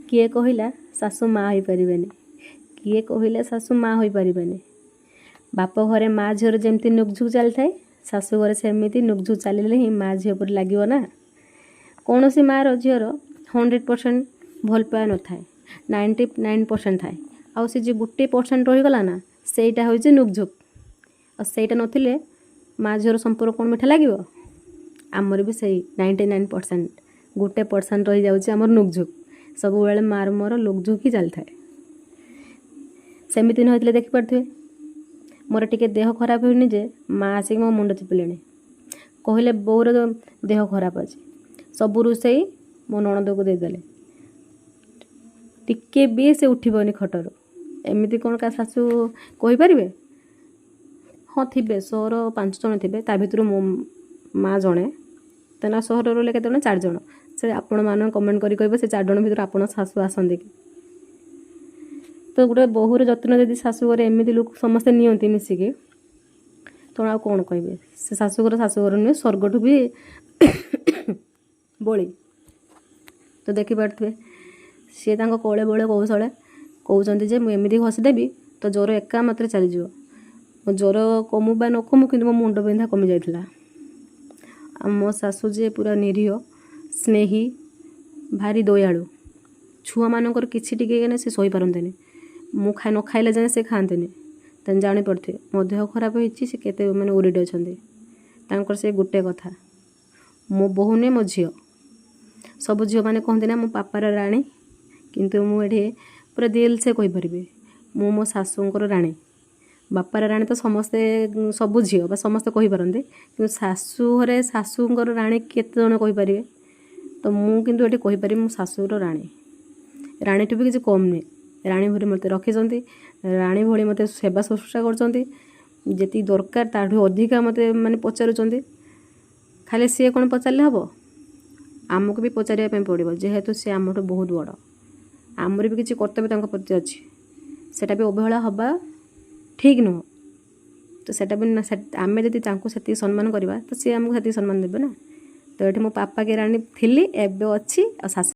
କିଏ କହିଲା ଶାଶୁ ମା ହୋଇପାରିବେନି? କିଏ କହିଲା ଶାଶୁ ମା ହୋଇପାରିବେନି? ବାପ ଘରେ ମା ଝିଅର ଯେମିତି ନୁକଝୁକ ଚାଲିଥାଏ, ଶାଶୁ ଘରେ ସେମିତି ନୁକଝୁକ ଚାଲିଲେ ହିଁ ମା ଝିଅ ପରି ଲାଗିବ ନା। କୌଣସି ମାଆର ଝିଅର 100% ଭଲ ପାଇବା ନଥାଏ, 99% ଥାଏ। ଆଉ ସେ ଯେଉଁ 1% ରହିଗଲା ନା, ସେଇଟା ହେଉଛି ନୁକଝୁକ। ଆଉ ସେଇଟା ନଥିଲେ ମା ଝିଅର ସମ୍ପର୍କ କ'ଣ ମିଠା ଲାଗିବ? ଆମର ବି ସେଇ 99%, 1% ରହିଯାଉଛି ଆମର ନୁକଝୁକ। ସବୁବେଳେ ମାର ମୋର ନୁକଝୁକ ହିଁ ଚାଲିଥାଏ। ସେମିତି ନ ହେଇଥିଲେ ଦେଖିପାରୁଥିବେ, ମୋର ଟିକେ ଦେହ ଖରାପ ହେଇନି ଯେ ମା ଆସିକି ମୋ ମୁଣ୍ଡ ଚିପିଲେଣି। କହିଲେ ବୋଉର ଦେହ ଖରାପ ଅଛି, ସବୁ ରୋଷେଇ ମୋ ନଣନ୍ଦକୁ ଦେଇଦେଲେ, ଟିକେ ବି ସେ ଉଠିବନି ଖଟରୁ। ଏମିତି କ'ଣ କାହା ଶାଶୁ କହିପାରିବେ? ହଁ, ଥିବେ, ସହର 5 ଜଣ ଥିବେ, ତା ଭିତରୁ ମୋ ମା ଜଣେ। ତେଣୁ ସହରରେ ରହିଲେ କେତେ ଜଣ? 4 ଜଣ। ସେ ଆପଣମାନେ କମେଣ୍ଟ କରି କହିବେ, ସେ 4 ଜଣ ଭିତରୁ ଆପଣ ଶାଶୁ ଆସନ୍ତି କି? ତ ଗୋଟେ ବୋହୂର ଯତ୍ନ ଯଦି ଶାଶୁଘରେ ଏମିତି ଲୋକ ସମସ୍ତେ ନିଅନ୍ତି ମିଶିକି, ତ ଆଉ କ'ଣ କହିବେ? ସେ ଶାଶୁଘର ଶାଶୁଘର ନୁହେଁ, ସ୍ୱର୍ଗଠୁ ବି ବଳି। ତ ଦେଖିପାରୁଥିବେ, ସିଏ ତାଙ୍କ କଳେ ବଳେ କୌଶଳେ କହୁଛନ୍ତି ଯେ ମୁଁ ଏମିତି ଘଷିଦେବି ତ ଜ୍ୱର ଏକା ମାତ୍ରେ ଚାଲିଯିବ। ମୋ ଜ୍ୱର କମୁ ବା ନ କମୁ, କିନ୍ତୁ ମୋ ମୁଣ୍ଡ ବିନ୍ଧା କମି ଯାଇଥିଲା। ଆଉ ମୋ ଶାଶୁ ଯେ ପୁରା ନିରୀହ, ସ୍ନେହୀ, ଭାରି ଦୟାଳୁ। ଛୁଆମାନଙ୍କର କିଛି ଟିକେ ହେଲେ ସେ ସହିପାରନ୍ତିନି। ମୁଁ ଖାଇ ନ ଖାଇଲେ ଯାଏଁ ସେ ଖାଆନ୍ତିନି। ତେଣୁ ଜାଣିପାରୁଥିବେ ମୋ ଦେହ ଖରାପ ହେଇଛି, ସେ କେତେ ମାନେ ୱରିଡ୍ ଅଛନ୍ତି। ତାଙ୍କର ସେ ଗୋଟେ କଥା, ମୋ ବୋହୂ ନୁହେଁ, ମୋ ଝିଅ। ସବୁ ଝିଅମାନେ କହନ୍ତି ନା ମୁଁ ପାପାର ରାଣୀ, କିନ୍ତୁ ମୁଁ ଏଠି ପୁରା ଦିଲ୍ ସେ କହିପାରିବି, ମୁଁ ମୋ ଶାଶୁଙ୍କର ରାଣୀ। ବାପାର ରାଣୀ ତ ସମସ୍ତେ, ସବୁ ଝିଅ ବା ସମସ୍ତେ କହିପାରନ୍ତି, କିନ୍ତୁ ଶାଶୁ ଘରେ ଶାଶୁଙ୍କର ରାଣୀ କେତେ ଜଣ କହିପାରିବେ? ତ ମୁଁ କିନ୍ତୁ ଏଠି କହିପାରିବି, ମୁଁ ଶାଶୁର ରାଣୀ। ରାଣୀଠୁ ବି କିଛି କମ୍ ନୁହେଁ। ରାଣୀ ଭଳି ମୋତେ ରଖିଛନ୍ତି, ରାଣୀ ଭଳି ମୋତେ ସେବା ଶୁଶ୍ରୂଷା କରୁଛନ୍ତି। ଯେତିକି ଦରକାର ତାଠୁ ଅଧିକା ମୋତେ ମାନେ ପଚାରୁଛନ୍ତି। ଖାଲି ସିଏ କ'ଣ ପଚାରିଲେ ହେବ? ଆମକୁ ବି ପଚାରିବା ପାଇଁ ପଡ଼ିବ। ଯେହେତୁ ସେ ଆମଠୁ ବହୁତ ବଡ଼, ଆମର ବି କିଛି କର୍ତ୍ତବ୍ୟ ତାଙ୍କ ପ୍ରତି ଅଛି। ସେଇଟା ବି ଅବହେଳା ହେବା ଠିକ୍ ନୁହଁ। ତ ସେଇଟା ବି ଆମେ ଯଦି ତାଙ୍କୁ ସେତିକି ସମ୍ମାନ କରିବା, ତ ସିଏ ଆମକୁ ସେତିକି ସମ୍ମାନ ଦେବେ ନା। ତ ଏଠି ମୁଁ ପାପା କି ରାଣୀ ଥିଲି, ଏବେ ଅଛି, ଆଉ ଶାଶୁ